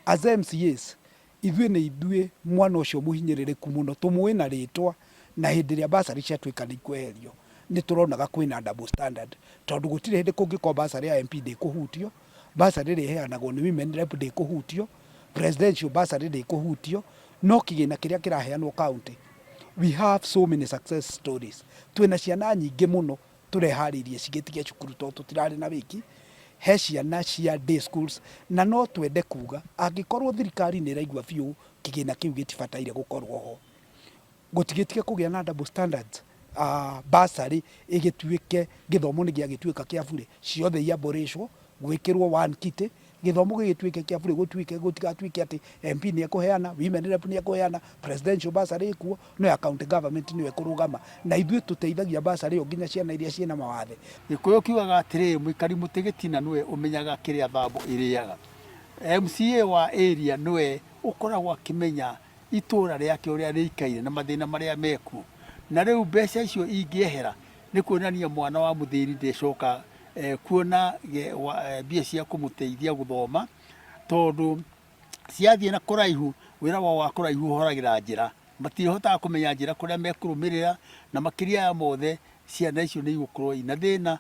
As MCAs, ithuĩ nĩ ithuĩ mwana ũcio mũhinyĩrĩrĩku mũno tũmũĩ na rĩtwa, na hĩndĩ ĩrĩa bursary ciatuĩka nĩ ikweherio, nĩ tũronaga kwĩna double standard, tondũ gũtirĩ hĩndĩ kũngĩkorwo bursary ya MP ndĩkũhutio, bursary ĩrĩa ĩheanagwo nĩ women rep ndĩkũhutio, presidential bursary ndĩkũhutio, no kĩgĩna kĩrĩa kĩraheanwo county, we have so many success stories. Twĩna ciana nyingĩ mũno tũreharĩirie cigĩtige cukuru tondũ tũtirarĩ na wĩki, he ciana cia day schools, na no twende kuga angĩkorwo thirikari nĩ ĩraigua biũ kĩgĩna kĩu gĩtibataire gũkorwo ho, gũtigĩtige kũgĩa na double standards, bursary ĩgĩtuĩke gĩthomo nĩ gĩagĩtuĩka kĩa bure, ciothe i-abolishwo, gwĩkĩrwo one kitty, gĩthomo gĩgĩtuĩke kĩa bure, gũtuĩke gũtigatuĩke atĩ MP nĩ ekũheana, women rep nĩ ekũheana, presidential bursary ĩkuo, no ya county government nĩyo ĩkũrũgama, na ithuĩ tũteithagia bursary ĩyo nginya ciana iria ciĩna mawathe. Gĩkũyũ kiugaga atĩrĩrĩ, mũikari mũtĩ gĩtina nĩwe ũmenyaga kĩrĩa thambo ĩrĩaga. MCA wa area nĩwe ũkoragwo akĩmenya itũra rĩake ũrĩa rĩikaire na mathĩna marĩa mekuo. Na rĩu mbeca icio ingĩehera nĩ kuonania mwana wa mũthĩni ndecoka kuona mbia cia kũmũteithia gũthoma, tondũ ciathiĩ na kũraihu, wĩra wao wa kũraihu ũhoragĩra njĩra. Matihotaga kũmenya njĩra kũrĩa mekũrũmĩrĩra, na makĩria ya mothe ciana icio nĩ igũkorwo ina thĩna.